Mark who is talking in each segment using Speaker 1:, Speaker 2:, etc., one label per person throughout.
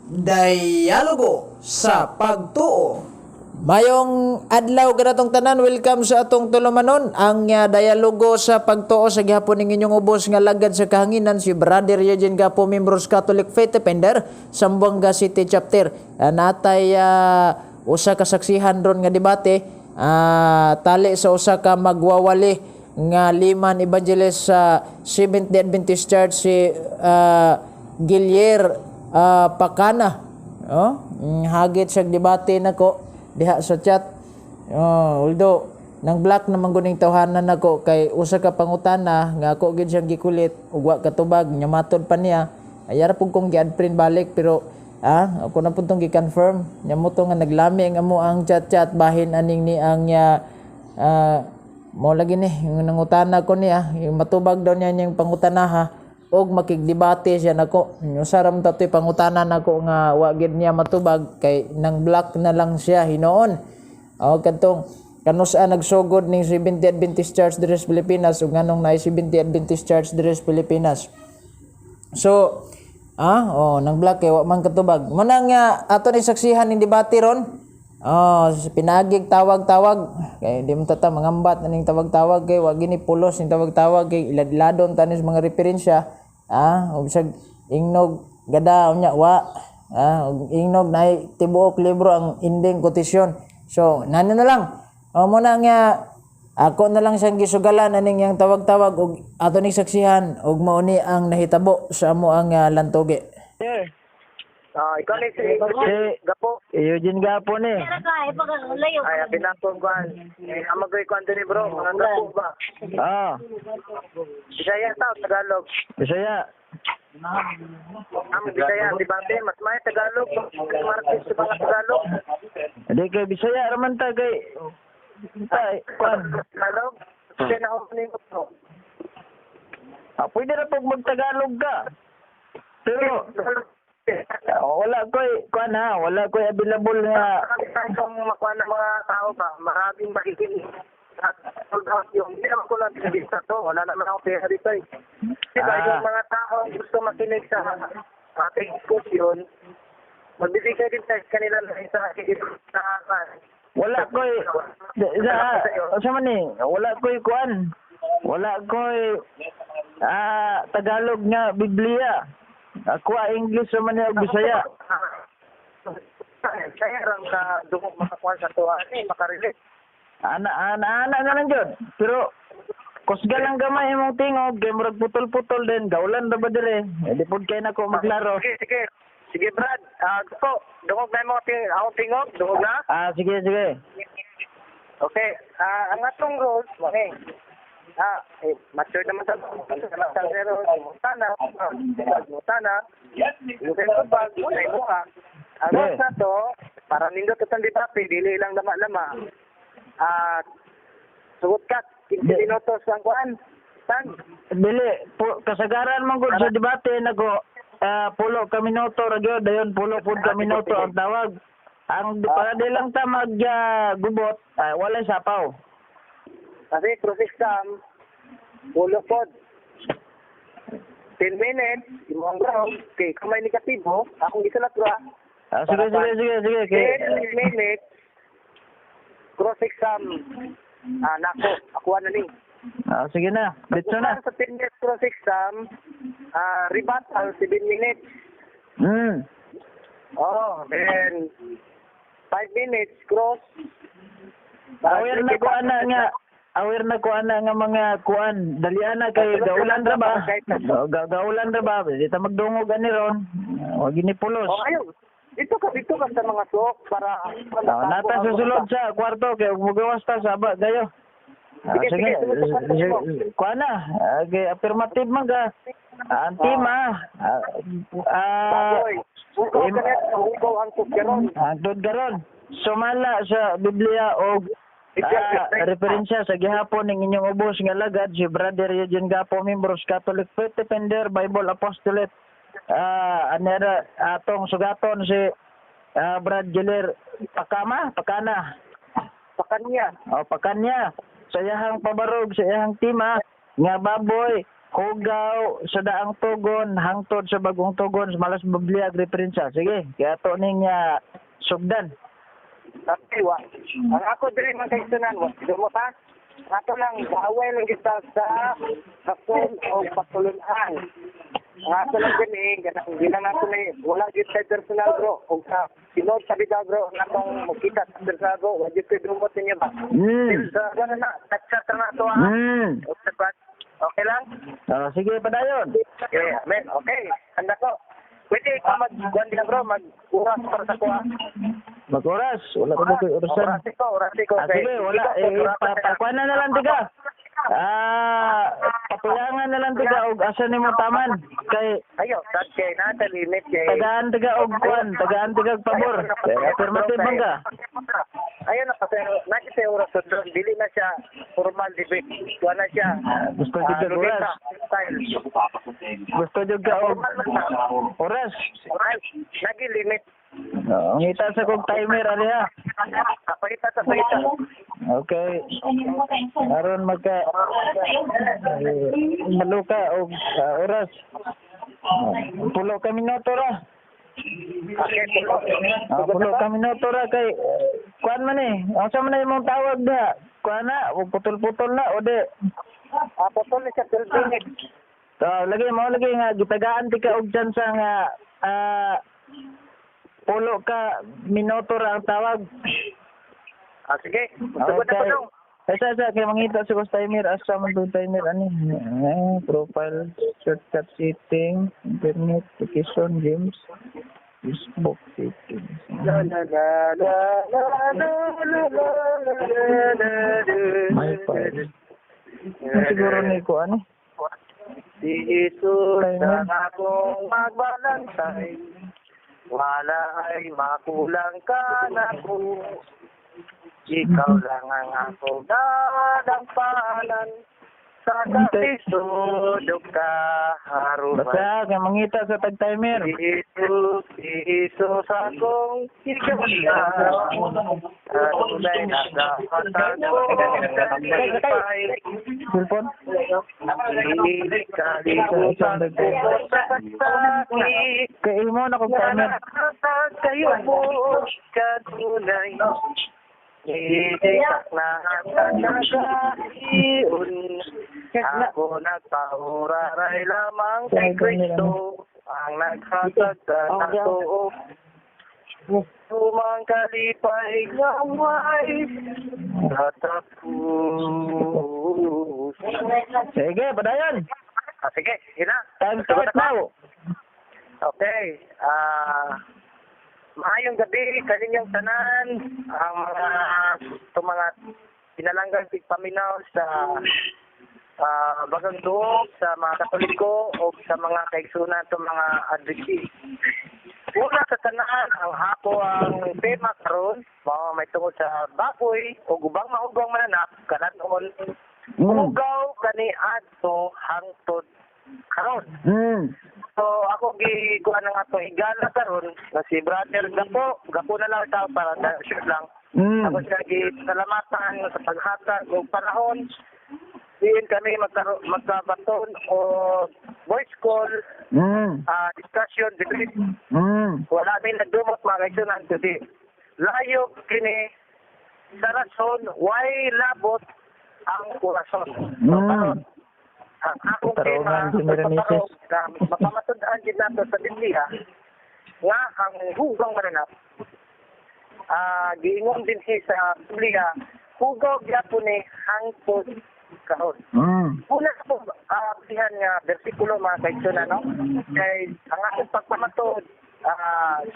Speaker 1: Dialogo sa Pagtuo. Mayong adlaw kanatong tanan, welcome sa atong tulumanon ang dialogo sa pagtuo sa gihapon ning inyong ubos nga lagad sa kahanginan, si Brother Eugene Gapo, membros Catholic Faith Defender, Zamboanga City Chapter. Natay usa ka saksihan ron nga debate tali sa usa ka magwawali nga layman evangelist sa Seventh Day Adventist Church, si Gilier Pacana. Oh, hagit siya debate nako diha sa chat. Oh, although nang block naman guning tawhanan nako kay usa ka pangutana nga ako gid siyang gikulit ug wa katubag nya matod pa niya. Ayara pud kong gi-add balik, pero ako na pud tong gi-confirm nya mo to nga naglami ang amo ang chat-chat bahin aning ni ang mo lagi ni yung nangutana ko niya, yung matubag daw niya niyang pangutana og makigdebate siya nako. Yung saram tatoy pangutana nako nga wa gid niya matubag kay nang block na lang siya hinoon. O kadtong kanus-a nagsugod ning Seventh Adventist Church diri sa Pilipinas ug nganong naay Seventh Adventist Church diri sa Pilipinas. So, oh, nang block kay wa man katubag. Mo na nga ato ni saksihan ning debate ron. Oh, pinagig tawag-tawag kay di mo tata mangambat na ning tawag-tawag kay wa gini pulos ning tawag-tawag kay ilad-ladon tanis mga referensya. Ug bisag ingnog gada unya wa. Ug ingnog nay tibuok libro ang ending quotation. So, nano na lang. Oh, mo na nga ako na lang siyang gisugalan aning yang tawag-tawag ug ato ning saksihan ug mao ni ang nahitabo sa amo ang lantugi.
Speaker 2: Sir,
Speaker 3: Ah, ikaw ni si
Speaker 2: si
Speaker 3: Gapo.
Speaker 2: Eugene Gapo ni.
Speaker 3: Ay, pinakong kuan. Eh, amagoy kuan din bro, mga gapo ba?
Speaker 2: Ah,
Speaker 3: Bisaya ta o Tagalog?
Speaker 2: Bisaya.
Speaker 3: Ang Bisaya, di ba be? Mas may Tagalog. Martis sa mga Tagalog.
Speaker 2: Hindi kay Bisaya raman ta kay ta kuan.
Speaker 3: Tagalog. Kasi na ako ni mo.
Speaker 2: Ah, pwede ra pag magtagalog ka. Pero wala koy kuan ha, wala koy available nga.
Speaker 3: Kung makuha ng mga tao ba, maraming makikinig. At sold out yung, hindi naman ko lang tinibista to. Wala naman ako pera dito eh. Di ba, yung mga tao gusto makinig sa ating diskusyon, magbibigay din tayo sa kanila ng isa sa
Speaker 2: Wala koy sa sa man ni, wala koy kuan. Wala koy Tagalog nga Biblia. Ako English raman ni og Bisaya.
Speaker 3: Kaya lang ka dungog makakuha sa tuwa eh, makarelate.
Speaker 2: Ana ana ana na lang jud. Pero kusga lang gamay imong tingog kay murag putol-putol din gaulan ra ba dire? Eh, di pud kay nako maglaro.
Speaker 3: Sige, sige. Sige, Brad. Ah, gusto, dungog na mo akong tingog, dungog na.
Speaker 2: Ah, sige sige.
Speaker 3: Okay, ang atong rules, okay. Eh, mature naman sa sa pero sana, sana, yung bag, wala mo ha. Ang rules na to, para nindot itong debate, dili lang lama-lama. Sugot ka, 15 minutos ang kuan. Tan,
Speaker 2: Dili po, kasagaran man gud sa debate nako pulo ka minuto ra gyud, dayon pulo pud ka minuto ang tawag. Ang para di lang ta mag gubot, walay sapaw.
Speaker 3: Kasi cross exam, pulo pod. 10 minutes, imong ground, kay kung may negatibo, akong gisulat ra.
Speaker 2: Ah, sige sige sige sige kay
Speaker 3: 10 minutes, cross exam, nako, akuha na ni.
Speaker 2: Ah, sige na. Ditso na.
Speaker 3: Sa 10 minutes cross exam, rebuttal 7 minutes. Oh, then 5 minutes cross.
Speaker 2: Aware na ko ana nga aware na ko ana nga mga kuan, dalian na kay gaulan ra ba? Gaulan ra ba? Di ta magdungog ani ron, wag gini pulos.
Speaker 3: Oh, ayun. Dito ka sa mga suok para
Speaker 2: Nata sa sulod sa kwarto kay ug mugawas ta saba gayo.
Speaker 3: Sige,
Speaker 2: Sige,
Speaker 3: sige, sulod sa kwarto.
Speaker 2: Kuan na. Okay, affirmative man ka. Ang team
Speaker 3: Baboy. Hugaw ka na, hugaw ang tugkaron.
Speaker 2: Hangtod karon sumala sa Biblia og referensya sa gihapon ning inyong ubos nga lagad, si Brother Eugene Gapo, membros Catholic Faith Defender Bible Apostolate, anera atong sugaton si Brad Giller Pakama Pakana.
Speaker 3: Sa kanya.
Speaker 2: O Pakanya sa iyahang pabarog sa iyahang tima nga baboy. Hugaw sa daang tugon hangtod sa bagong tugon malas Biblia ug referensya. Sige, kaya to ning sugdan.
Speaker 3: Okay, wa. Ang ako diri mga kaigsunan, wa dumot ha. Ato lang gaaway lang kita sa rason o patulunan. Ang ato lang din eh, ganang di lang nato ni wala gyud kay personal bro og sa tinuod sa bitaw bro ang atong magkita sa personal bro, wa gyud kay dumot ninyo ba. Sa wala na, chat na to ha. Okay lang?
Speaker 2: Oh, sige, padayon.
Speaker 3: Okay, amen. Okay, handa ko. Pwede ka mag-guwan din bro, mag-uras para sa kuha.
Speaker 2: Mag-oras, wala ko ba ko'y orasan?
Speaker 3: Oras ko.
Speaker 2: Ah, sige, wala. Eh, pakuan na lang tiga. Ah, papuyangan na lang tiga og asa nimo taman kay
Speaker 3: Ayo, sad kay nata limit kay.
Speaker 2: Tagaan tiga og kuan, tagaan tiga og pabor. Kay affirmative man ka.
Speaker 3: Ayo na kasi nakita yung oras doon, dili na siya formal debate. Wala na siya.
Speaker 2: Gusto jud ka oras.
Speaker 3: Style.
Speaker 2: Gusto jud ka og oras.
Speaker 3: Lagi limit.
Speaker 2: Oh, ngita sa kog timer ali ha.
Speaker 3: Kapakita sa pakita.
Speaker 2: Okay. Aron magka maluka og oras. Pulo ka minuto ra.
Speaker 3: Okay, pulo.
Speaker 2: Ah, pulo ka minuto ra kay kuan man eh. Unsa man na imong tawag diha? Kuan na, og putol-putol na o di.
Speaker 3: Ah, putol ni siya 12 minutes.
Speaker 2: So, lagi mo lagi nga gitagaan ti ka og chance nga pulo ka minuto ra ang tawag.
Speaker 3: Ah, sige. Sugod na
Speaker 2: Okay.
Speaker 3: ko dong.
Speaker 2: Asa sa kay mangita sa kong timer asa man tong timer ani. Eh, profile, shortcut setting, internet, application, games, Facebook settings.
Speaker 3: La la la la la la la la la la la.
Speaker 2: My file. Ano siguro ni ko ano?
Speaker 3: Si Jesus
Speaker 2: Timer.
Speaker 3: ang akong magbalansay. Wala ay makulang ka na ko. Ikaw lang ang akong dadampanan. Sa kapisod ug kaharuman.
Speaker 2: Basta kay mangita sa tag timer.
Speaker 3: Si Jesus, si Jesus akong higala. Kanunay nagapatag ko kalipay.
Speaker 2: Cellphone.
Speaker 3: Hindi kalimutan ko sa kasakit.
Speaker 2: Kay imo na kog timer.
Speaker 3: Nanatag kayo po kanunay. Iiyak na ang kagaiun. Ako nagpauraray lamang kay Kristo ang naghatag sa nato. Tumang kalipay gamay natapos.
Speaker 2: Sige, padayon.
Speaker 3: Ah, sige, ina.
Speaker 2: Time start now.
Speaker 3: Okay. Maayong gabi kaninyong tanan ang mga itong mga pinalanggang tigpaminaw sa Bagang Duog, sa mga Katoliko o sa mga kaigsunan itong mga Adventist. Una sa tanan, ang ako ang tema karon mao may tungod sa baboy o gubang maugong mananap kananon hugaw kani adto hangtod karon. So ako gikuha ng ato higala karon na si Brother Gapo, Gapo na lang tao para short lang. Ako siya gisalamatan sa paghatag og panahon. Diin kami magkabaton o voice call, discussion, debate. Wala may nagdumot mga kaigsunan kundi layo kini sa rason why labot ang kurason. So, karon, ang akong tema
Speaker 2: Tarungan, si Miranese.
Speaker 3: na mapamatud-an din nato sa Biblia nga ang hugaw mananap giingon din siya sa Biblia hugaw gyapon ni hangtod karon. Una po dihan nga bersikulo mga kaigsoon no kay ang akong pagpamatuod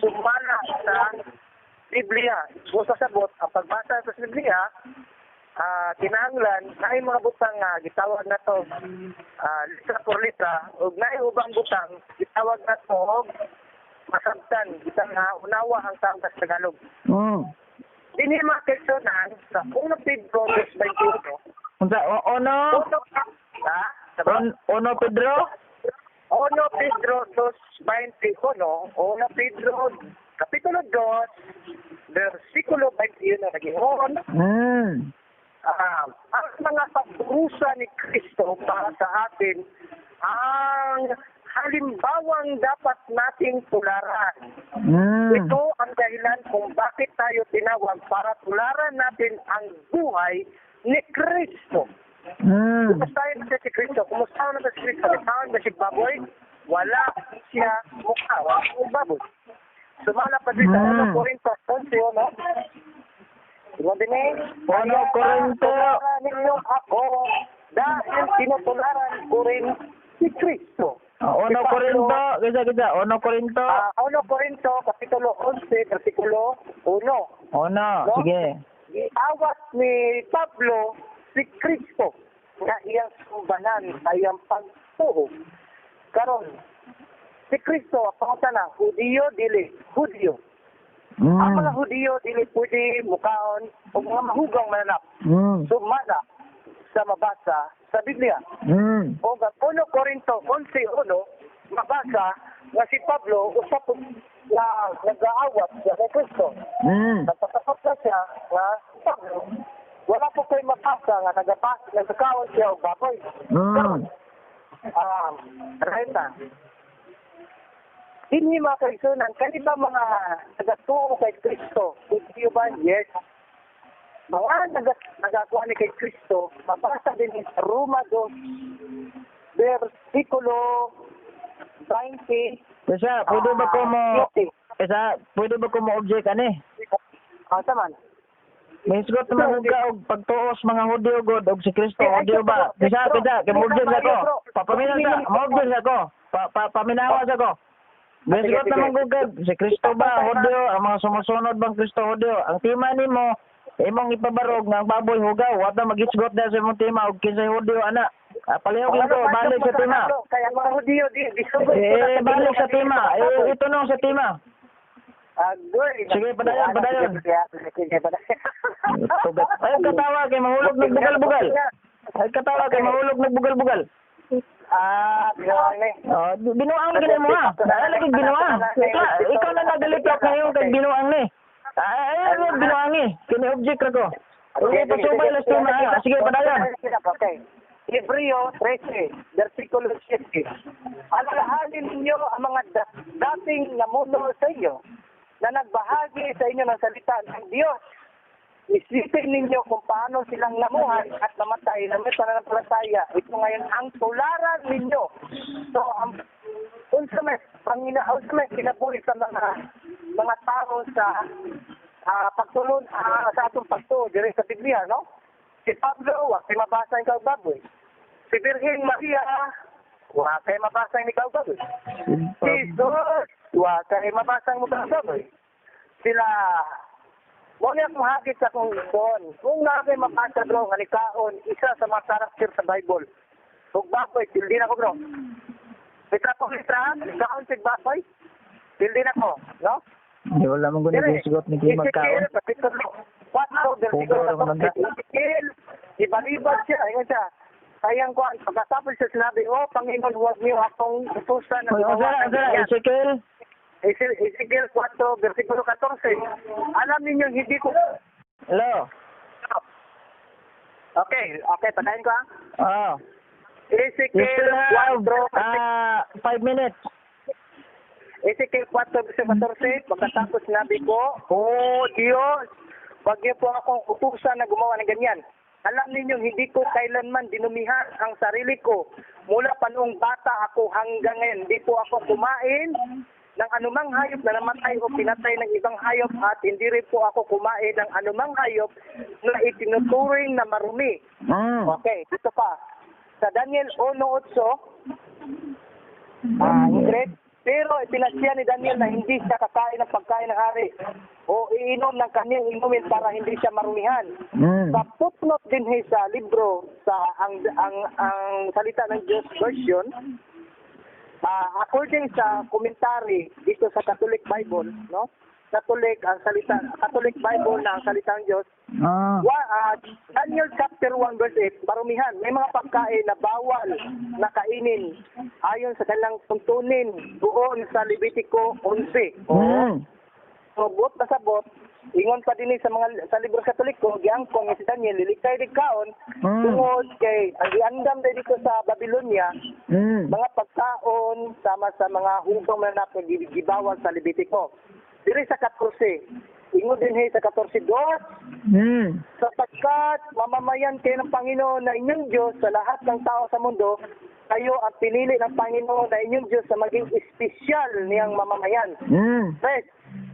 Speaker 3: sumala sa Biblia. Kung sa sabot ang pagbasa sa Biblia kinahanglan naay mga butang nga gitawag nato litra por litra ug naay ubang butang gitawag nato og masabtan bisan nga unawa ang tawag sa Tagalog. Dinhi mga kaigsuonan sa 1 Pedro 2:21.
Speaker 2: Unsa ono?
Speaker 3: Ha?
Speaker 2: Ono Pedro?
Speaker 3: 1 Pedro 2:21, 1 Pedro Kapitulo 2, versikulo 21 nagingon, ang mga pagdurusa ni Kristo para sa atin ang halimbawang dapat nating tularan. Ito ang dahilan kung bakit tayo tinawag para tularan natin ang buhay ni Kristo. Kumusta na si Kristo? Kumusta na si Kristo? Nagkaon ba si baboy? Wala siya mukha. Wala siyang baboy. Sumala pa dito. 1 Corinto 11, no? Diba din eh?
Speaker 2: 1 Corinto.
Speaker 3: Tularan ninyo ako dahil tinutularan ko rin si Kristo.
Speaker 2: 1 Corinto, kisa kisa, 1 Corinto.
Speaker 3: 1 Corinto, Kapitulo 11, versikulo 1.
Speaker 2: Uno,
Speaker 3: No?
Speaker 2: sige.
Speaker 3: Awat ni Pablo si Kristo nga iyang sumbanan sa iyang pagtuo. Karon, si Kristo, pangutana, Hudiyo dili, Hudiyo. Ang mga Hudiyo dili pwede mukaon o mga mahugang mananap. Sumala sa mabasa sa Biblia. O ang 1 Corinto 11:1 mabasa nga si Pablo usa po na nag-aawat siya kay Kristo. Nagpatapat na siya nga si Pablo wala po ko'y mabasa nga nagakaon siya og baboy. Renta. Dinhi mga kaigsunan, kani ba mga nagatuo kay Kristo? Hudiyo ba? Yes. Mga nagakuha ni kay Kristo, mabasa din sa Roma 2, versikulo 20.
Speaker 2: Kisa, pwede ba ko mo Kisa, pwede ba ko mo object ani?
Speaker 3: Saman.
Speaker 2: May hisgot naman ka og pagtuos mga Hudyo god og si Kristo Hudyo ba? Kisa, kisa, kay mo object ako. Papaminaw sa, mo object ako. Paminawa sa ko. May hisgot naman ko kay si Kristo ba Hudyo, ang mga sumusunod bang Kristo Hudyo? Ang tema nimo imong ipabarog nga ang baboy hugaw, wa ta maghisgot na sa imong tema og kinsay Hudyo ana. Palihog lang ko, balik sa tema.
Speaker 3: Kaya mga Hudyo di
Speaker 2: Eh, balik sa tema. Eh, ito nung sa tema.
Speaker 3: Agoy.
Speaker 2: Sige, padayon, padayon.
Speaker 3: Sige, padayon.
Speaker 2: Ay, katawa kay mahulog nagbugal-bugal. Ay, katawa kay mahulog nagbugal-bugal.
Speaker 3: Binuang ni.
Speaker 2: Oh, binuang lagi mo ha. Ay, lagi binuang. Ikaw na nagaliplak ngayon kay binuang ni. Ay, binuang ni. Kini object ra ko. Okay, pasubay lang tema. Sige, padayon.
Speaker 3: Okay. Hebreo 13, versikulo 7. Alalahanin ninyo ang mga dating namuno sa inyo na nagbahagi sa inyo ng salita ng Diyos. Isipin ninyo kung paano silang namuhay at namatay na may pananampalataya. Ito ngayon ang tularan ninyo. So, ang unsa may Panginoon, unsa may kinabuhi sa mga tao sa pagtulon sa atong pagtuo diri sa Biblia, no? Si Pablo, wa kay mabasa ikaw baboy. Si Birhen Maria, wa kay mabasa ikaw baboy. Si Jesus, wa kay mabasa mo baboy. Sila, mo niya akong hagit sa akong son. Kung na kay mabasa bro, nga nikaon, isa sa mga karakter sa Bible. Ug baboy, tildi na ko bro. Litra po litra, nikaon sig baboy, tildi na ko, no?
Speaker 2: Hindi, wala mong guna hisgot ni Kim magkaon.
Speaker 3: Ezekiel, 4, versikulo 14. Ezekiel, ibalibad siya, ingon siya. Kayang kuan, pagkatapos siya sinabi, "Oh, Panginoon, huwag niyo akong utusan na gumawa ng ganyan."
Speaker 2: Ezekiel?
Speaker 3: Ezekiel 4, versikulo 14. Alam ninyo, hindi ko...
Speaker 2: Hello?
Speaker 3: Okay, okay, patayin ko ah.
Speaker 2: Oh.
Speaker 3: Ezekiel 4,
Speaker 2: 5 minutes.
Speaker 3: Ezekiel 4, versikulo 14, pagkatapos sinabi ko, "Oh Diyos, wag niyo po akong utusan na gumawa ng ganyan. Alam ninyo, hindi ko kailanman dinumihan ang sarili ko. Mula pa noong bata ako hanggang ngayon, hindi po ako kumain ng anumang hayop na namatay o pinatay ng ibang hayop at hindi rin po ako kumain ng anumang hayop na itinuturing na marumi." Okay, ito pa. Sa Daniel 1:8, Ingrid, pero ipinasya ni Daniel na hindi siya kakain ng pagkain ng hari o iinom ng kanyang inumin para hindi siya marumihan. Sa footnote din sa libro sa ang salita ng Diyos version, according sa commentary dito sa Catholic Bible, no? Catholic ang salita, Catholic Bible na ang salita ng Diyos. Daniel chapter 1 verse 8, barumihan, may mga pagkain na bawal na kainin ayon sa kanilang tuntunin doon sa Levitico 11. So buot pasabot, ingon pa dinhi sa mga sa libro Katoliko, giangkon nga si Daniel lilikay di kaon tungod kay ang giandam dahil dito sa Babylonia mga pagkaon sama sa mga hugong mananap nga gibawal sa Levitico. Diri sa 14, ingon dinhi sa 14:2, sapagkat mamamayan kayo ng Panginoon na inyong Diyos sa lahat ng tao sa mundo, kayo ang pinili ng Panginoon na inyong Diyos sa maging espesyal niyang mamamayan. Tres,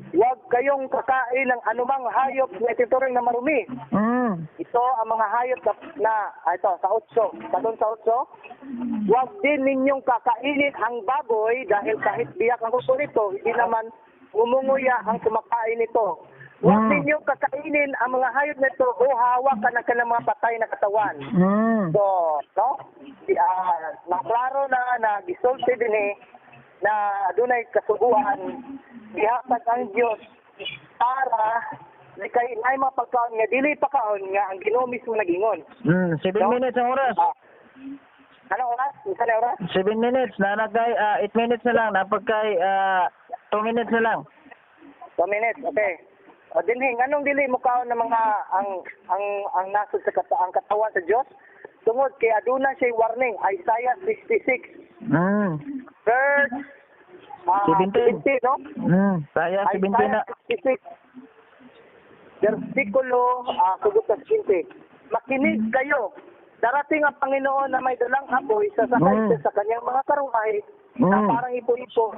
Speaker 3: huwag kayong kakain ng anumang hayop na itinuturing na marumi. Ito ang mga hayop na ito, sa 8. Katon sa 8, huwag din ninyong kakainin ang baboy dahil kahit biyak ang kuko nito, hindi naman umunguya ang kumakain nito. Huwag ninyong kakainin ang mga hayop nito o hawakan ang kanilang mga patay na katawan. So, no? Maklaro na na gisulti din eh, na adunay kasuguan gihatag ang Dios para kay naay mga pagkaon nga dili pakaon nga ang Ginoo mismo nagingon.
Speaker 2: 7
Speaker 3: No?
Speaker 2: minutes ang oras.
Speaker 3: Anong oras? Isa na oras?
Speaker 2: 7 minutes. Nanagay, 8 minutes na lang. Napagkay, 2 minutes na lang.
Speaker 3: 2 minutes, okay. O dinhi, nganong dili mo kaon ng mga ang nasod sa ang katawan sa Dios? Tungod kay aduna siya warning, Isaiah 66 verse
Speaker 2: 17.
Speaker 3: 17, no?
Speaker 2: Saya 17 na.
Speaker 3: Isaiah 66 versikulo sugot sa 15. Makinig kayo. Darating ang Panginoon na may dalang apoy, sasakay siya sa kanyang mga karwahe na parang ipo-ipo,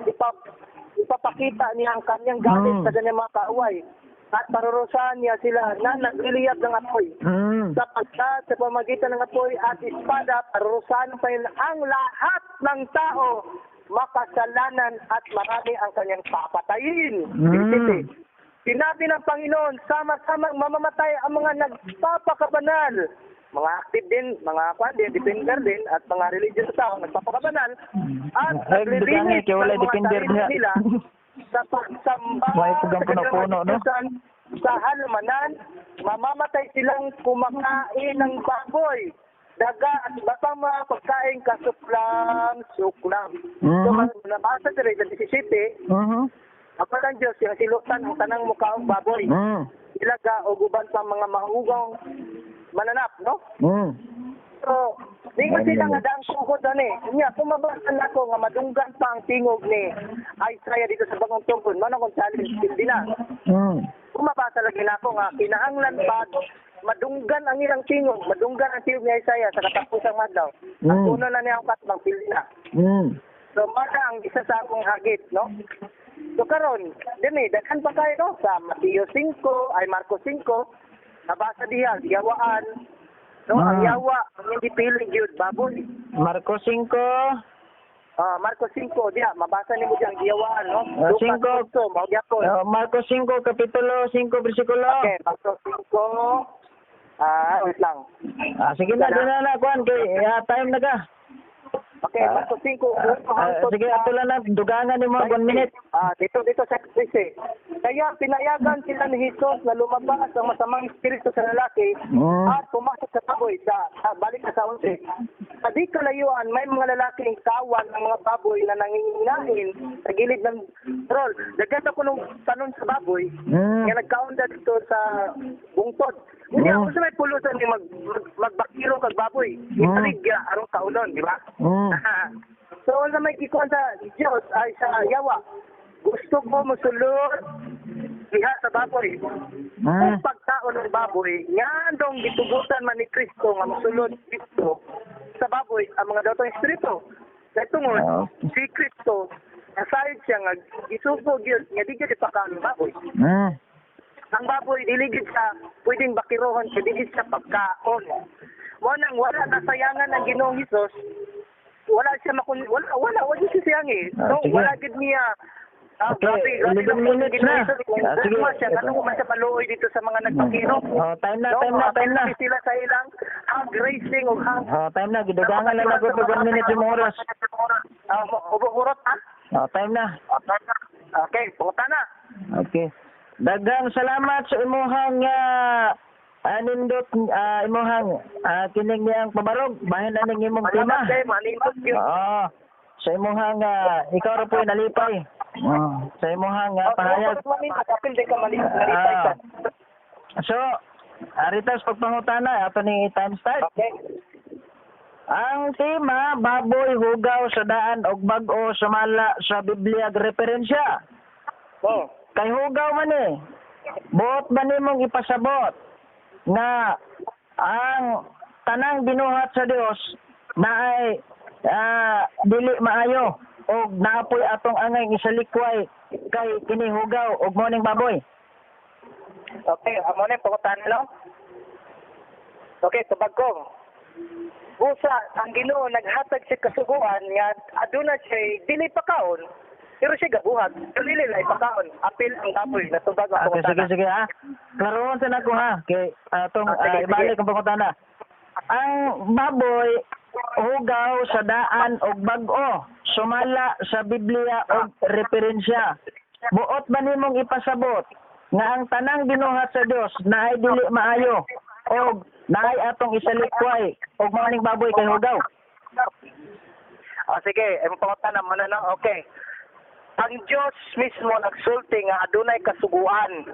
Speaker 3: ipapakita niya ang kanyang galit sa kanyang mga kaaway at parurusahan niya sila na nagliliyab ng apoy. Sapagkat sa pamamagitan ng apoy at espada, parurusahan ng Panginoon ang lahat ng tao makasalanan at marami ang kanyang papatayin. Sinabi ng Panginoon, sama-sama mamamatay ang mga nagpapakabanal. Mga active din, mga kwan din, defender din, at mga religious tao nagpapakabanal. At
Speaker 2: Ay,
Speaker 3: naglilinis
Speaker 2: dugangi, kay walay
Speaker 3: ng mga
Speaker 2: defender
Speaker 3: sarili
Speaker 2: diha.
Speaker 3: nila sa pagsamba
Speaker 2: Walay pugang
Speaker 3: sa kanilang
Speaker 2: puno-puno, no?
Speaker 3: Diyusan sa halamanan, mamamatay silang kumakain ng baboy, daga at iba pang mga pagkain kasuklam-suklam. So, nabasa diri sa 17, ako ng Diyos, yung silutan ang tanang mukaong baboy. Ilaga o guban pa mga mahugong mananap, no? So, di ko sila nga daang sugod ani. Nya, kung mabasa na ko nga madunggan pa ang tingog ni Isaiah dito sa Bagong Tungkod, man akong challenge, hindi na. Kung mabasa lagi na ako nga, kinahanglan pa madunggan ang ilang tingog, madunggan ang tingog ni Isaiah sa katapusang madlaw. Ang una na niya ang katbang pili na. So, mana ang isa sa akong hagit, no? So, karon, dini, daghan pa kayo, no? Sa Mateo 5, ay Marcos 5, nabasa diha, giyawaan, no? Ang yawa, ang hindi pili gyud baboy.
Speaker 2: Marcos 5.
Speaker 3: Marcos 5, diha, mabasa nimo diha ang giyawaan, no?
Speaker 2: Ah,
Speaker 3: Lucas
Speaker 2: 5.
Speaker 3: 8, mao gyapon.
Speaker 2: Marcos 5, Kapitulo 5, versikulo.
Speaker 3: Okay, Marcos 5, wait lang.
Speaker 2: Sige na, di na na, kuan, kay time na ka.
Speaker 3: Okay, Marcos 5, uno hangtod
Speaker 2: Sige,
Speaker 3: sa
Speaker 2: ato lang na, dugangan ni mga 1 minute.
Speaker 3: Dito sa 13. Kaya pinayagan sila ni Jesus na lumabas ang masamang espiritu sa lalaki at pumasok sa baboy sa balik na sa 11. Sa di kalayuan, may mga lalaking kawan ng mga baboy na nanginginain sa gilid ng troll. Daghan ako nung tanon sa baboy, nga nagkaon na dito sa bungtod. Hindi ako sa may pulutan ni magbakiro kag baboy. Ipaligya aron kaunon, di ba? So, wala may gikuan sa Diyos ay sa yawa. Gusto ko musulod diha sa baboy. Kung pagkaon ng baboy, ngandong gitugutan man ni Kristo nga musulod dito sa baboy ang mga datong espiritu. Kay tungod si Kristo nasayod siya nga gisugo gyud nga di gyud ipakaon ang baboy. Ang baboy dili gyud sa pwedeng bakirohon, kay dili siya pagkaon. Mao nang wala nasayangan ang Ginoong Hesus. Wala siya makun wala wala wala siya siyangi. No,
Speaker 2: Sige.
Speaker 3: wala gid niya.
Speaker 2: Okay,
Speaker 3: Grabe, grabe
Speaker 2: 11
Speaker 3: lang po
Speaker 2: minutes
Speaker 3: yung Ginoong
Speaker 2: na.
Speaker 3: Hesus. Kung
Speaker 2: Sige.
Speaker 3: gugma siya, ganun man siya paluoy dito sa mga nagpakiro.
Speaker 2: Oh, time na,
Speaker 3: No,
Speaker 2: time na, time na.
Speaker 3: mga sila sa ilang hog racing o hog
Speaker 2: Oh, time na, gidugangan na lang ko pag 1 minute yung oras.
Speaker 3: Ubo-urot, ha?
Speaker 2: Oh, time na.
Speaker 3: Okay, punta na.
Speaker 2: Okay. Daghang salamat sa imuhang anindot imuhang kining niyang pabarog bahin aning imong tema.
Speaker 3: Salamat kay maningkot yun.
Speaker 2: Oo. Sa imuhang ikaw ra po nalipay. Oo. Sa imong nga pahayag.
Speaker 3: Apil di ka malipay
Speaker 2: Ah.
Speaker 3: ka.
Speaker 2: So, arita sa pagpangutana ato ning time start.
Speaker 3: Okay.
Speaker 2: Ang tema, baboy hugaw sa daan og bag-o sumala sa Biblia referensya.
Speaker 3: Oh.
Speaker 2: Kay hugaw man eh. Buot ba nimong ipasabot na ang tanang binuhat sa Dios na ay dili maayo og naapoy atong angay isalikway kay kini hugaw og morning baboy?
Speaker 3: Okay, amo na yung pangutana no? Okay, tubag ko. Busa, ang Ginoo naghatag siya kasuguan nga aduna siya dili pakaon, pero siya gabuhat. Pero dili na ipakaon. Apil ang baboy, natubag ang
Speaker 2: Okay, sige
Speaker 3: pangutana.
Speaker 2: sige ha. Klarohon sa nako ha kay atong
Speaker 3: Ah, sige,
Speaker 2: ibalik
Speaker 3: sige.
Speaker 2: ang pangutana. Ang baboy hugaw sa daan og bag-o sumala sa Biblia og referensya. Buot ba nimong ipasabot nga ang tanang binuhat sa Dios na ay dili maayo og naay atong isalikway og mao ning baboy kay hugaw?
Speaker 3: Ah, sige, imong pangutana mo na no? Okay. Ang Dios mismo nagsulti nga adunay kasuguan.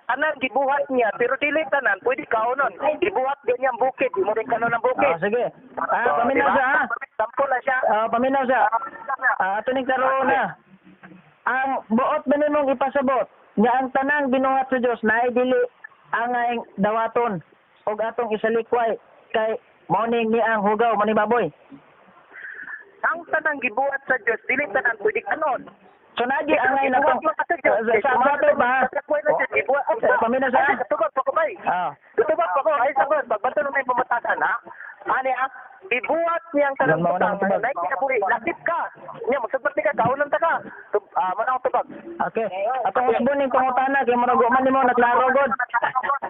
Speaker 3: Tanan gibuhat niya pero dili tanan pwede kaonon. Gibuhat din niya ang bukid, imo rin kanon ang bukid.
Speaker 2: Ah, sige. Ah, paminaw
Speaker 3: diba?
Speaker 2: siya ha.
Speaker 3: Sampo na siya.
Speaker 2: Ah, paminaw siya. Ah, ato ning klarohon na. Ang buot ba nimong ipasabot nga ang tanang binuhat sa Dios naay dili angay dawaton og atong isalikway kay mao ning ni ang hugaw mao ni baboy?
Speaker 3: Ang tanang gibuhat sa Dios dili tanan pwede kanon.
Speaker 2: So nagi angay na tong
Speaker 3: Gibuhat sa Dios.
Speaker 2: sa ato ba?
Speaker 3: Gibuhat.
Speaker 2: Paminaw siya.
Speaker 3: Tubag pa ko bay.
Speaker 2: Ah.
Speaker 3: Tubag pa ko. Ay sagot, pagbato may pamatasan ha. Ani ha? Gibuhat niya ang tanang
Speaker 2: Yan, mao na ang
Speaker 3: butang.
Speaker 2: tubag.
Speaker 3: Naik kinabuhi, lakip ka. Niya magsulti ka, kaunon ta ka. Mao na ang tubag.
Speaker 2: Okay. Atong usbon ning pangutana kay murag wa man nimo naklaro gud.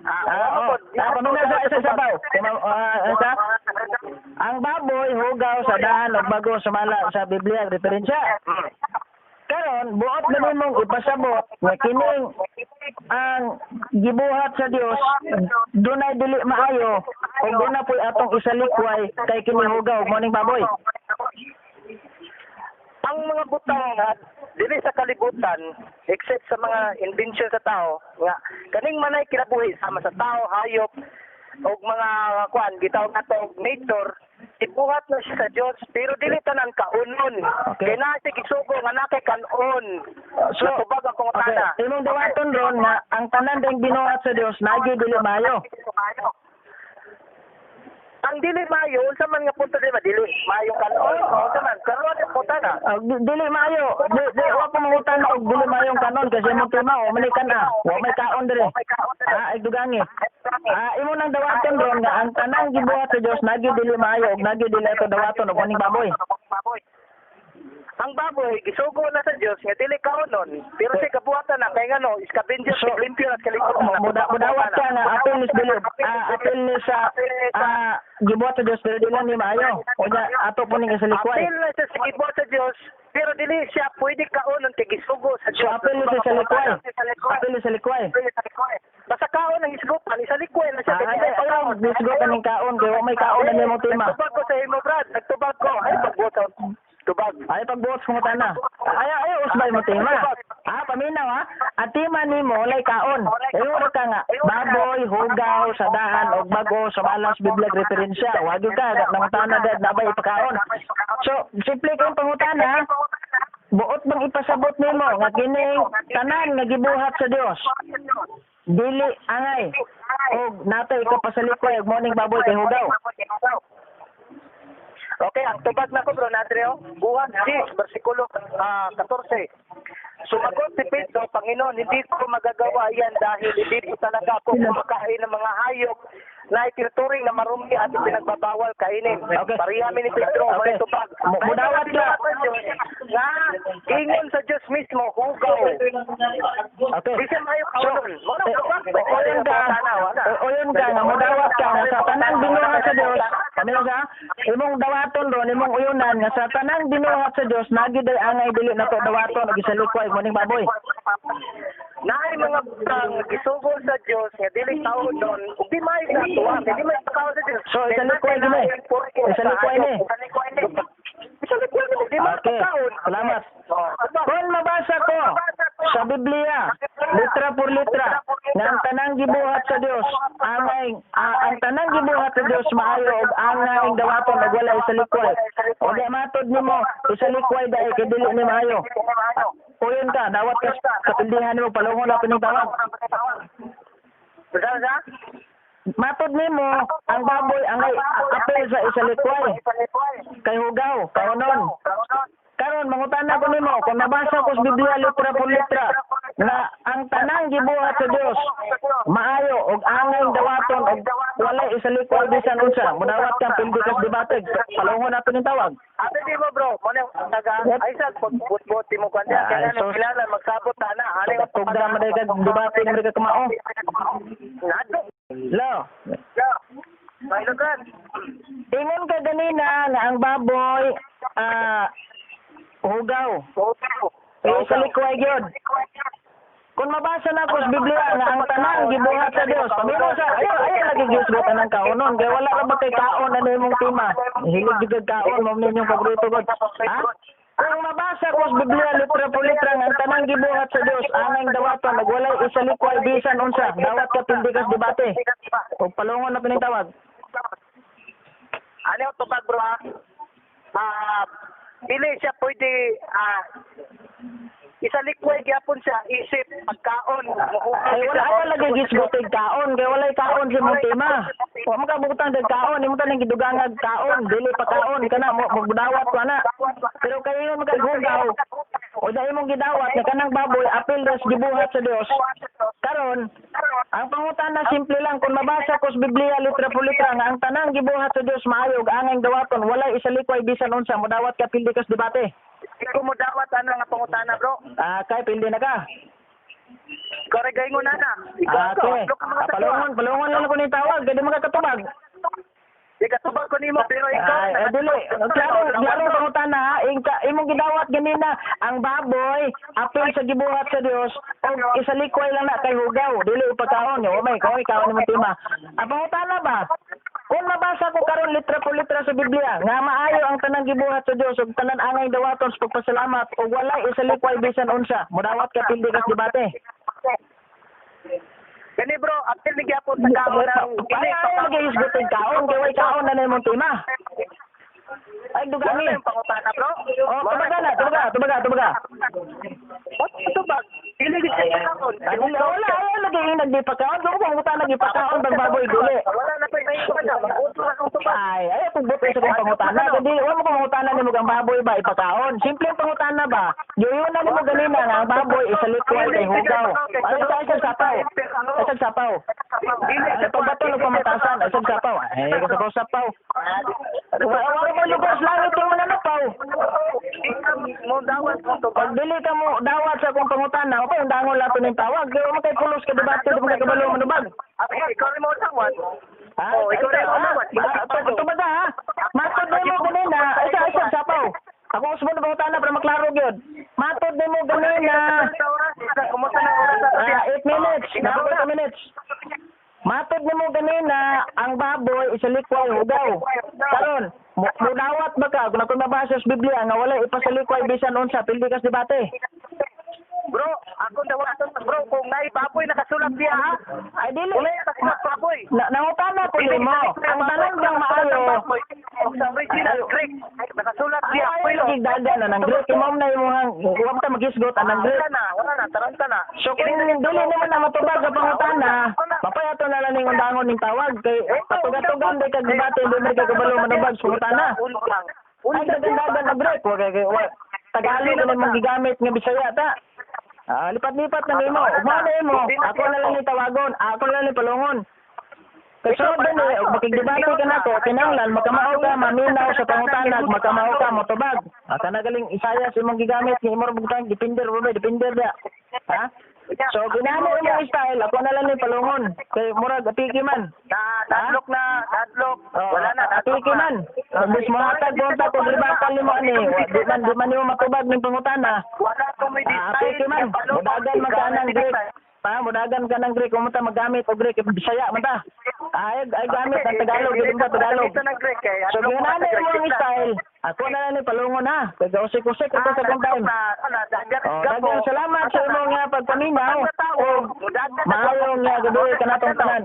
Speaker 2: Ah, oh. Ah, paminaw sa isa sabaw. Kay sa ang baboy hugaw sa daan og bago sumala sa Biblia referensya. Karon buot na nimong ipasabot nga kining ang gibuhat sa Dios dunay dili maayo ug duna po'y atong isalikway kay kini hugaw mao ning baboy?
Speaker 3: Ang mga butang nga dili sa kalibutan except sa mga invention sa tao nga kaning manay kinabuhi sama sa tao, hayop og mga kuan gitawag nato og nature, ibuhat na siya sa Dios pero dili tanan kaunon.
Speaker 2: Okay.
Speaker 3: Kay naa siya gisugo nga naa kay kanon.
Speaker 2: So,
Speaker 3: Natubag ang pangutana.
Speaker 2: Okay. Imong dawaton ron nga ang tanan ding binuhat sa Dios nagi dili maayo.
Speaker 3: Ang dili maayo, unsa man nga punto di ba dili maayo kanon? Unsa man karon ang pangutana?
Speaker 2: Dili maayo. Di wa pa mangutana og dili maayong kanon kasi imong tema wa man kan ah. Wa may kaon diri. Ah, ay dugangi. Ah, imo nang dawaton ron nga ang tanang gibuhat sa Dios nagi dili maayo og nagi dili ato dawaton og maning baboy.
Speaker 3: Ang baboy gisugo na sa Dios nga dili kaonon, pero siya kabuhatan na kay ngano scavenger,
Speaker 2: So,
Speaker 3: limpyo at kalikuran.
Speaker 2: Mudawat ka nga apil ni dili apil ni sa gibuhat sa Dios pero dili ni maayo. Unya ato po ning isalikway.
Speaker 3: Apil na siya sa gibuhat sa Dios, pero dili siya pwede kaonon kay gisugo sa
Speaker 2: So
Speaker 3: Dios.
Speaker 2: apil ni sa salikway. Apil ni sa likway.
Speaker 3: Basta kaon ang isgutan, isalikway na siya.
Speaker 2: Ah,
Speaker 3: Kay dili
Speaker 2: ay, ayaw,
Speaker 3: kaon.
Speaker 2: isgutan ning kaon kay wa may kaon na nimo tema.
Speaker 3: Nagtubag ko sa imo, Brad. Nagtubag ko. Ay, pagbuot. Tubag.
Speaker 2: Ay pagbuot sa pangutana. Ay ay usbay mo tema. Ah, paminaw ha. Ang tema nimo walay kaon. Ayun ka nga baboy hugaw sa daan og bago sumala sa Biblia referensya. Wa gyud ka nangutana dad na bay ipakaon. So, simple kang pangutana. Buot bang ipasabot nimo nga kining tanan nga gibuhat sa Dios dili angay og natay ikapasalikoy og morning baboy kay hugaw?
Speaker 3: Okay, ang tubag na ko, bro, Andreo. Buhat 10, versikulo 14. Sumagot si Pedro, "Panginoon, hindi ko magagawa yan dahil hindi po talaga ako kumakain ng mga hayop na itinuturing na marumi at ipinagbabawal kainin."
Speaker 2: Okay.
Speaker 3: Pariyamin ni Pedro, may tubag.
Speaker 2: Mudawat ka.
Speaker 3: Nga, ingon sa Diyos mismo, hugaw.
Speaker 2: Okay.
Speaker 3: Di siya maayo
Speaker 2: So,
Speaker 3: kaunon. Mo na tubag.
Speaker 2: oyon ka, oyon ka nga mudawat ka nga sa tanang binuhat sa Dios. Kami sa imong dawaton ron, imong uyonan nga sa tanang binuhat sa Dios nagi day angay dili nato dawaton og isalikway mo ning baboy.
Speaker 3: Naay mga butang gisugo sa Dios nga dili kaunon ug di maayo sa atoa, kay di maayo pagkaon sa Dios.
Speaker 2: So, isalikway gini. Isalikway ni.
Speaker 3: Isalikway ni, di maayo
Speaker 2: Okay.
Speaker 3: pagkaon.
Speaker 2: Salamat.
Speaker 3: Oh, diba?
Speaker 2: Kung mabasa ko Biblia, litra por litra, nga ang tanang gibuhat sa Dios, angay ang tanang gibuhat sa Dios maayo ug angay dawaton ug walay isalikway. O di matod nimo isalikway dahil kay dili ni maayo. Puyon ka, dawat ka kapildihan nimo, palungon na pining tawag.
Speaker 3: Usa sa?
Speaker 2: Matod nimo ang baboy angay apel sa isalikway kay hugaw, kaunon. Karon mangutana ko nimo kung nabasa ko sa Biblia litra por litra na ang tanang gibuhat sa Dios maayo ug angay dawaton ug walay isalikway bisan unsa, mudawat kang pildi kas debate, palungon nato ning tawag.
Speaker 3: Ate di mo bro, mo taga ay sa pagbot-bot mo kan
Speaker 2: Ah,
Speaker 3: kailan
Speaker 2: so-
Speaker 3: kilala magsabot ta na ani
Speaker 2: Tugda man kag debate man kag kamao.
Speaker 3: Nado.
Speaker 2: Lo.
Speaker 3: Yo. May lugar.
Speaker 2: Ingon ka ganina nga ang baboy hugaw. Eh, isalikway gyud. Kung mabasa na ko sa Biblia nga ang tanang gibuhat sa Dios, pamino sa ayo ayo lagi gisgot anang kaonon kay wala ra ba kay kaon ano imong tema. Hilig jud kag kaon mo ninyong paborito god. Ha? Kung mabasa ko sa Biblia litra por litra nga ang tanang gibuhat sa Dios angay dawaton ug walay isalikway bisan unsa, dawat ka pildi kas debate. Ug palungon na pining tawag.
Speaker 3: Ano yung tubag bro ha? Dili siya pwede isalikway gyapon siya isip pagkaon.
Speaker 2: Ay wala ay lagi gisgot og kaon kay walay kaon sa imong tema. Wa man ka butang og kaon, imo taning gidugangag kaon, dili pa kaon kana mo magdawat ko ana. Pero kay ingon man kag hugaw, o dahil imong gidawat nga kanang baboy apil ras gibuhat sa Dios. Karon, ang pangutana simple lang kung mabasa ko sa Biblia litra por litra nga ang tanang gibuhat sa Dios maayo ug angay dawaton walay isalikway bisan unsa, modawat ka pildi kas debate.
Speaker 3: Ikaw mo dawat ana nga pangutana bro.
Speaker 2: Ah, kay pildi na ka.
Speaker 3: Ikaw rin gaingon na na. Ikaw
Speaker 2: Ah,
Speaker 3: ka.
Speaker 2: okay.
Speaker 3: Ka mga
Speaker 2: Ah, palungon, palungon lang ako ni tawag, kay di makakatubag.
Speaker 3: Di ka tubag ko nimo pero ikaw.
Speaker 2: Ay, eh, dili. Klaro, klaro pangutana ha. Imong gidawat ganina ang baboy apil sa gibuhat sa Dios og isalikway lang na kay hugaw, dili ipakaon. Yo, may kay kaon nimo tema. Ang pangutana ba? Kung mabasa ko karon litra por litra sa Biblia nga maayo ang tanang gibuhat sa Dios ug tanan angay dawaton sa pagpasalamat ug walay isalikway bisan unsa, modawat ka pildi kas debate.
Speaker 3: Gani bro, apil ni gyapon sa kaon ng
Speaker 2: Ay, ay, lagi hisgot kaon kay way kaon na na imong tema. Ay,
Speaker 3: Wala
Speaker 2: dugani.
Speaker 3: na yung pangutana bro.
Speaker 2: Oh, tubaga na, tubaga, tubaga, tubaga.
Speaker 3: Ba't tubag? Dili gid siya kaon.
Speaker 2: Ay, wala, wala, ay, lagi yung nagdipakaon. Kung kung utang nagipakaon, bang baboy, dili.
Speaker 3: Wala na pa yung na. Mag-uto na kong tubag.
Speaker 2: Ay, ay, kung buto sa kong pangutana. Kundi, wala mo kung pangutana ni mo ang baboy ba, ipakaon. Simple ang pangutana ba? Yun na nimo ganina nga ang baboy, isalikway kay hugaw. Ay, sa isang sapaw. Isang sapaw. Ay, pagbato ng pamatasan, isang sapaw. Ay, kasapaw sapaw. Wala mo lugar sa langit yung mga napaw.
Speaker 3: Mo dawat mo tubag.
Speaker 2: Pag dili ka mo dawat sa akong pangutana, okay, ang dangon lato ning tawag. Kaya mo kay pulos ka debate, di mo kay kabalo manubag.
Speaker 3: Ay, ikaw rin mo dawat.
Speaker 2: Ha?
Speaker 3: Oh, ikaw rin mo dawat.
Speaker 2: Tubaga ha. Matod nimo ganina, isa isa sapaw. Ako usbon na pangutana para maklaro gyud. Matod nimo ganina.
Speaker 3: Kumusta na oras na?
Speaker 2: 8 minutes, napag 8 minutes. Matod nimo ganina ang baboy isalikway hugaw. Karon, mudawat ba ka kung ako'y mabasa sa Biblia nga walay ipasalikway bisan unsa, pildi kas debate.
Speaker 3: Bro, ako dawaton bro kung naay baboy nakasulat diya ha.
Speaker 2: Ay dili.
Speaker 3: Kung naay nakasulat baboy.
Speaker 2: Na nangutana ko nimo, ang tanan bang maayo?
Speaker 3: Sa original Greek nakasulat diya.
Speaker 2: Ay, lagi dagan na ng Greek imong na imong huwag ta magisgot anang Greek.
Speaker 3: Wala na, wala na, taranta na.
Speaker 2: So kung dili naman na matubag sa pangutana, papayato na lang ning undangon ning tawag kay patugatugan day kag debate hindi man kay kabalo manubag sa pangutana. Ay dagan-dagan na Greek, wa kay wa Tagalog na mong gigamit nga Bisaya ta. Ah, lipat-lipat na nimo. Ugma na imo. Ako na lang ni tawagon, ako na lang ni palungon. Kay sunod din eh, og makigdebate ka nako, kinahanglan makamao ka, maminaw sa pangutana, makamao ka, motubag. Ah, kana galing Isayas imong gigamit ni imo ra bugtang depender ba, depender da. Ha? So ginamo imong style, ako na lang ni palungon. Kay murag atiki man.
Speaker 3: Na nadlok na, nadlok.
Speaker 2: Oh,
Speaker 3: Wala na, nadlok
Speaker 2: atiki
Speaker 3: na.
Speaker 2: man. Imbis mo hatag bonta kog ribakal nimo ani, di man nimo matubag ning pangutana.
Speaker 3: Wala ko may
Speaker 2: Ah, atiki man. Mudagan man ka ng Greek. Pa, mudagan ka ng Greek, kung ta maggamit og Greek, Bisaya man ta. Ay, ay gamit ang Tagalog, dili man ta Tagalog.
Speaker 3: Ito ng Greek kay.
Speaker 2: So, ginani mo ang style. Ako na lang ni palungon ha. Kay usik-usik ito sa kong time. Oh, daghang salamat sa imong nga pagpaminaw. Og maayong nga gabi kanatong tanan.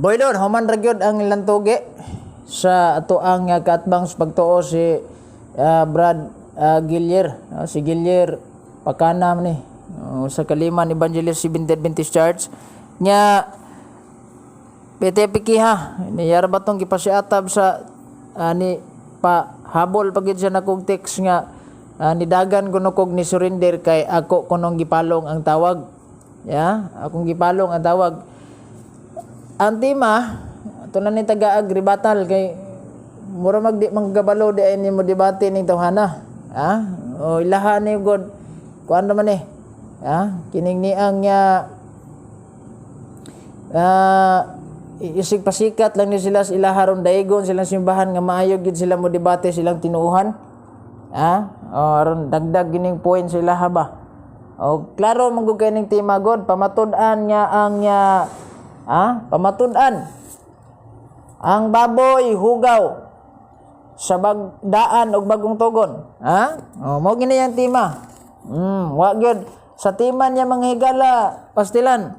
Speaker 1: Boy Lord, human ra gyud ang lantugi sa ato ang kaatbang sa pagtuo si Brad Gillier. No, si Gillier Pakanam ni sa Kaliman Evangelist Seventh Adventist Church nya. Pete pikiha niyara ba tong gipasiatab sa ani pa habol pagid siya nakog text nga nidagan kuno kog ni surrender kay ako kunong gipalong ang tawag. Ya, akong gipalong ang tawag. Ang tema ato na ni taga-ag rebuttal kay mura magdi manggabalo di ay nimo debate ning tawhana. Ha? O ilaha ni God kuan naman eh. Ha? Kining niang nga isig pasikat lang ni sila sa ilaha ron daigon silang simbahan nga maayo gid sila mo debate silang tinuohan. Ha? O aron dagdag gining point sa ilaha ba. O klaro man gud kay ning tema god pamatud-an nga ang pamatud-an ang baboy hugaw sa bagdaan og bagong tugon. Ha? O mao gini ang tema. Wa gyud sa tema niya mga higala pastilan.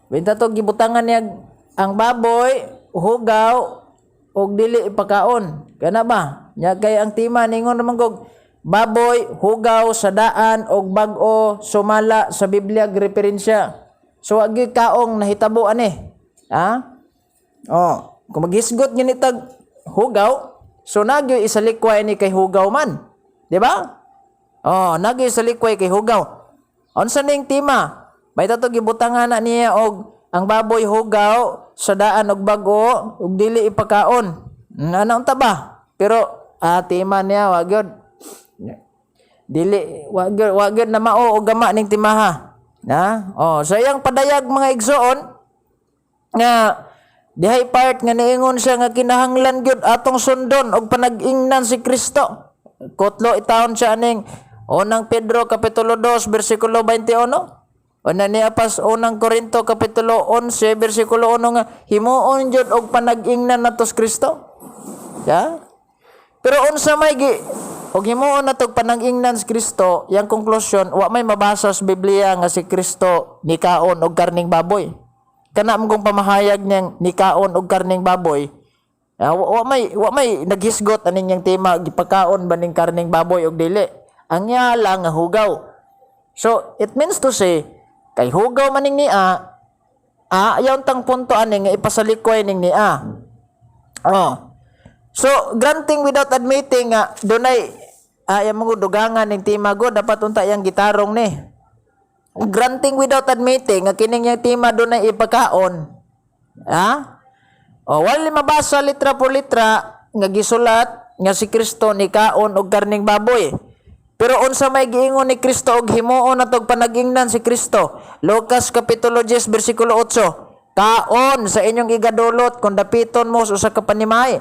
Speaker 1: Binta to gibutangan niya ang baboy hugaw og dili ipakaon. Kana ba? Nya kay ang tema ningon naman kog baboy hugaw sa daan og bag-o sumala sa Biblia referensya. So wa gyud kaong nahitabo ani. Ha? Oh, kung maghisgot gyud ni tag hugaw, so nagyoy isalikway ni kay hugaw man. Di ba? Oh, nagyoy isalikway kay hugaw. Unsa ning tema? May tato gibutangan na niya og ang baboy hugaw sa daan og bag-o ug dili ipakaon. Ano unta ba? Pero tema niya wa gyud. Dili wa gyud na mao og gama ning timaha. Na? Oh, so iyang padayag, mga igsoon, nga dihay part nga niingon siya nga kinahanglan gyud atong sundon og panag-ingnan si Kristo. Kotlo itawon siya aning Unang Pedro kapitulo 2 bersikulo 21. Una niya pas Unang Korinto kapitulo 11 bersikulo 1 nga himuon jud og panag-ingnan nato si Kristo. Ya? Pero unsa may gi og himuon nato og panag-ingnan si Kristo, yang konklusyon wa may mabasa sa Biblia nga si Kristo nikaon og karning baboy. Kana mo kung pamahayag niyang nikaon og karning baboy, wa may naghisgot aning niyang tema gipakaon ba ning karning baboy og dili. Ang iya lang nga hugaw. So it means to say kay hugaw maning niya, ayaw tang punto ani nga ipasalikway ning niya. Oh. So, granting without admitting nga dunay yang mga dugangan ning tema go dapat unta yang gitarong ni. Granting without admitting nga kining yang tema dunay ipakaon. Ha? O wala mabasa litra por litra nga gisulat nga si Kristo ni kaon og karning baboy. Pero unsa may giingon ni Kristo og himuon natog panagingnan si Kristo? Lucas kapitulo 10 bersikulo 8. Kaon sa inyong igadulot kung dapiton mo sa usa ka panimay.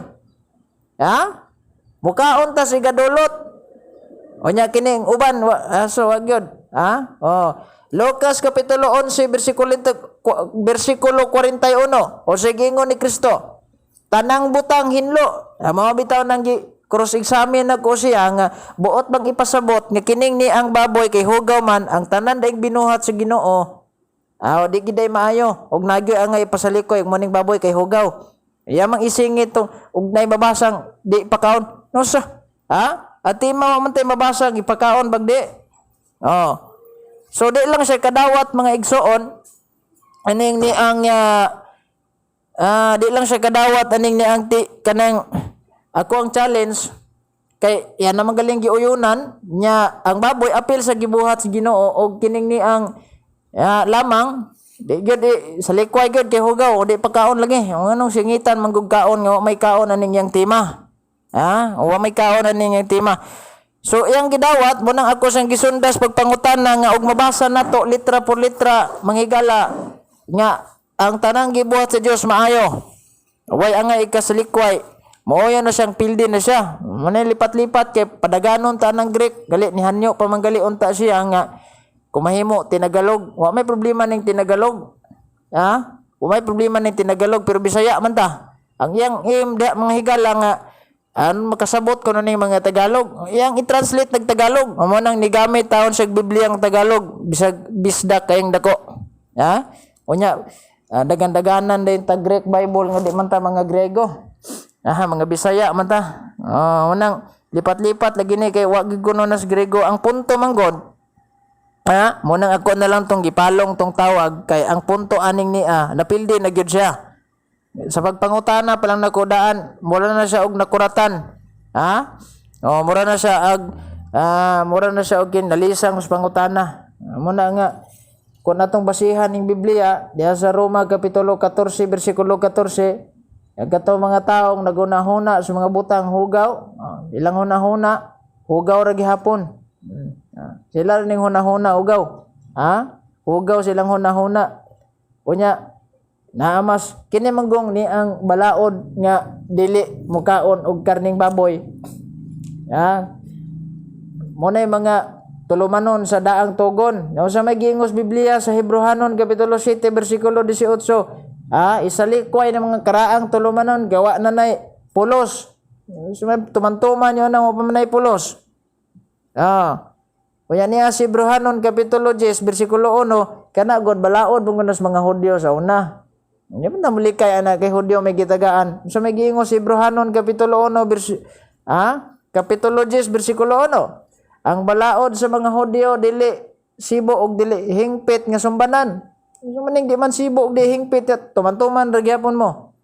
Speaker 1: Ha? Mukaon ta sa igadulot. O nya kining uban so wag yun. Ha? Oh. Lucas kapitulo 11 bersikulo 41. O sige ingon ni Kristo. Tanang butang hinlo. Mao bitaw nang gi cross examine nako siya nga buot bang ipasabot nga kining ni ang baboy kay hugaw man ang tanan daing binuhat sa Ginoo. Ah, di giday maayo. Og nagyoy ang nga ipasalikoy mo ning baboy kay hugaw. Yamang isingit tong og nay mabasang di pakaon. No sa? Ha? At ma man tay mabasang ipakaon bagdi. Oh. So di lang siya kadawat, mga igsoon, aning ni ang di lang siya kadawat aning ni ang ti, kanang ako ang challenge kay yan naman galing giuyunan nya ang baboy apil sa gibuhat sa Ginoo og kining ni ang lamang di gyud sa likway gyud kay hugaw o di pagkaon lagi. Ang anong singitan manggug kaon nga wa may kaon aning yang tema. Ha, wa may kaon aning yang tema. So iyang gidawat mo nang ako siyang gisundas pagpangutana nga og mabasa nato litra por litra, manghigala, nga ang tanang gibuhat sa Dios maayo. Way angay ikasalikway. Mao na siyang pildi na siya. Muna lipat-lipat kay padaganon ta ng Greek. Gali ni Hanyo pa manggali unta siya nga Kung mahimo tinagalog, wa may problema ning tinagalog. Ha? Wa may problema ning tinagalog pero Bisaya man ta. Ang iyang aim diha, mga higala, nga ano makasabot kuno ning mga Tagalog. Iyang i-translate nag Tagalog. Mao nang nigamit taon sa Biblia ang Tagalog bisag bisdak kayong dako. Ha? Unya dagan-daganan din ta Greek Bible nga di man ta mga Grego. Aha, mga Bisaya man ta. Oh, unang lipat-lipat lagi ni kay wa gid kuno nas Grego ang punto man god. Ha? Mo nang ako na lang tong gipalong tong tawag kay ang punto aning niya napildi na gyud siya. Sa pagpangutana pa lang nakudaan, mura na siya og nakuratan. Ha? O mura na siya ag mura na siya og kinalisang sa pangutana. Mo na nga kung atong basihan ning Biblia diha sa Roma kapitulo 14 bersikulo 14, ang kato mga taong nagunahuna sa mga butang hugaw, ilang hunahuna hugaw ra gihapon. Sila ning hunahuna hugaw. Ha? Hugaw silang hunahuna. Unya naamas kini manggong ni ang balaod nga dili mukaon og karning baboy. Ha? Mo na mga tulumanon sa daang tugon. Now, sa may giingos Biblia sa Hebreohanon kapitulo 7 bersikulo 18. Isalikway ng mga karaang tulumanon gawa na nay pulos. So, may tumantuman yun ang pa man pulos. Kaya niya si Hebreohanon kapitulo 10 bersikulo 1 kana god balaod mong mga Hudyo sa una. Hindi man na muli kay ana kay Hudyo may gitagaan. So may giingos si Hebreohanon kapitulo 1 kapitulo 10 bersikulo 1. Ang balaod sa mga Hudyo dili sibo og dili hingpit nga sumbanan. So maning di man sibo og di hingpit at tuman-tuman ra gyapon mo.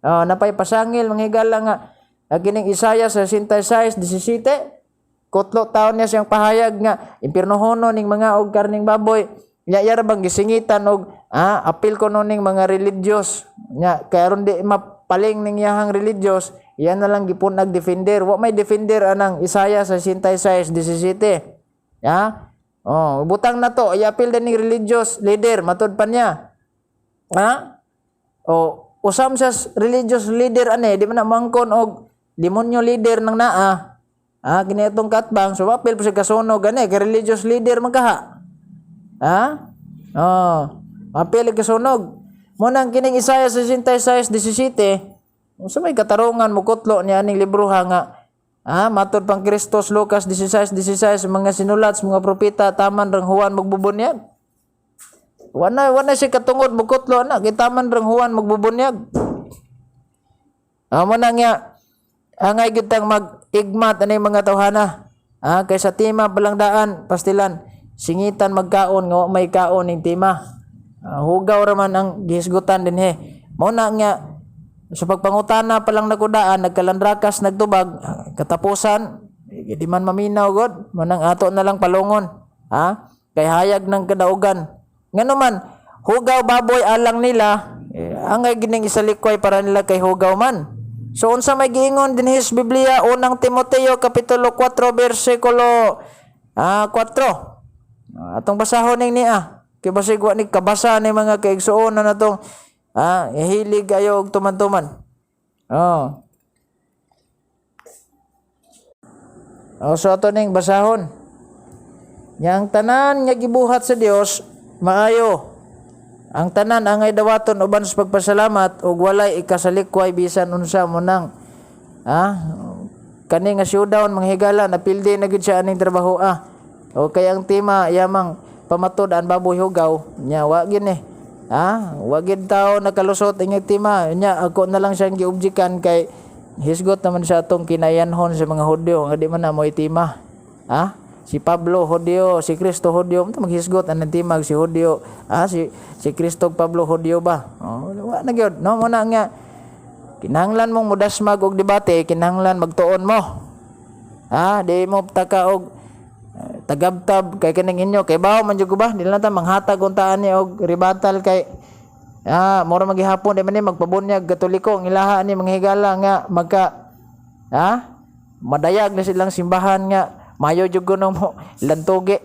Speaker 1: Napay pasangil mga higala nga kining Isaiah sa 66:17 kutlo taon niya siyang pahayag nga impiernohono ning mga og karning baboy. Nya yara bang gisingitan og apil ko ning mga religious. Nya kay aron di mapaling ning iyahang religious, iyan na lang gipun defender. Wa may defender anang Isaiah sa 66:17. Ya? Oh, butang na to, iapil din ning religious leader matud pa niya. Ha? O usam sa religious leader ane, di man na mangkon og demonyo leader nang naa. Kini atong katbang, so apil po sa kasunog gani kay religious leader man kaha. Ha? Oh, apil kasunog. Mo nang kining Isaiah 66:17, unsa may katarungan mo kutlo niya aning libroha nga matod pang Kristos Lucas 16:16 mga sinulat sa mga propeta taman rang Juan magbubunyag. Wala siya katungod mukutlo na kitaman rang Juan magbubunyag. Mo na nga angay gitang mag-igmat ani mga tawhana. Kay sa tima palang daan pastilan singitan magkaon nga wa may kaon ning tima. Hugaw ra man ang gihisgutan dinhi. Mao na nga sa pagpangutana pa lang nakudaan nagkalandrakas nagtubag katapusan di man maminaw god manang ato na lang palungon, ha, kay hayag ng kadaugan ngano man hugaw baboy alang nila, angay gining isalikway para nila kay hugaw man. So unsa may giingon dinhi sa Biblia, unang Timoteo kapitulo 4 bersikulo 4? Atong basahon ning niya kay basig wa ni kabasa ni mga kaigsuonan na natong hilig ayo og tuman-tuman. Oh. Oh, so ato ning basahon. Yang tanan nga gibuhat sa Dios maayo. Ang tanan angay dawaton uban sa pagpasalamat ug walay ikasalikway bisan unsa mo nang kani nga showdown, mga higala, napildi na gyud siya aning trabaho. O kay ang tema yamang pamatud ang baboy hugaw nya wa gid ni. Wa gid tao nakalusot ingay tema nya ako na lang siyang giobjekan kay hisgot naman siya atong kinayanhon sa mga Hudyo nga di man na mo'y tema. Si Pablo Hudyo, si Kristo Hudyo, unta maghisgot anang tema si Hudyo? Si si Kristo ug Pablo Hudyo ba? Oh, wa na gyud. No mo na nga kinahanglan mong mudasmag og debate, kinahanglan magtuon mo. Di mo taka og tagabtab kay kaning inyo kay bawo man jud ko ba dili na ta manghatag untaan ni og rebuttal kay mura magihapon di man ni magpabunyag Katoliko ang ilaha ni, mga higala, nga magka madayag na silang simbahan nga mayo jud kuno mo lantugi,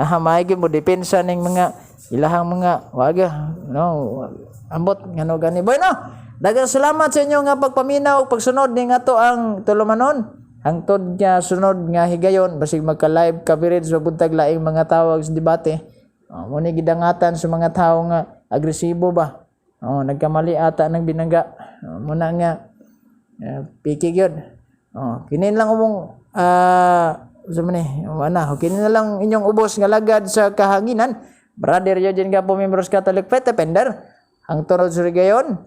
Speaker 1: maayo gyud mo depensa ning mga ilahang mga waga no ambot ngano gani. Bueno, daghang salamat sa inyo nga pagpaminaw ug pagsunod ning ato ang tulumanon. Hangtod nga sunod nga higayon, basig magka-live coverage sa buntag, laing mga tawag sa debate. Oh, mo ni gidangatan sa mga tao nga agresibo ba. Oh, nagkamali ata ng binangga. Oh, muna nga piki gyud. Oh, kinin lang umong sa man ni, wala, kini na lang inyong ubos nga lagad sa kahanginan. Brother Eugene Gapo, members Catholic Faith Defender. Ang tunod sa gayon,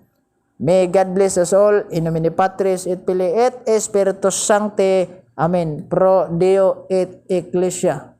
Speaker 1: may God bless us all. In nomine Patris et Filii et Spiritus Sancti. Amen. Pro Deo et Ecclesia.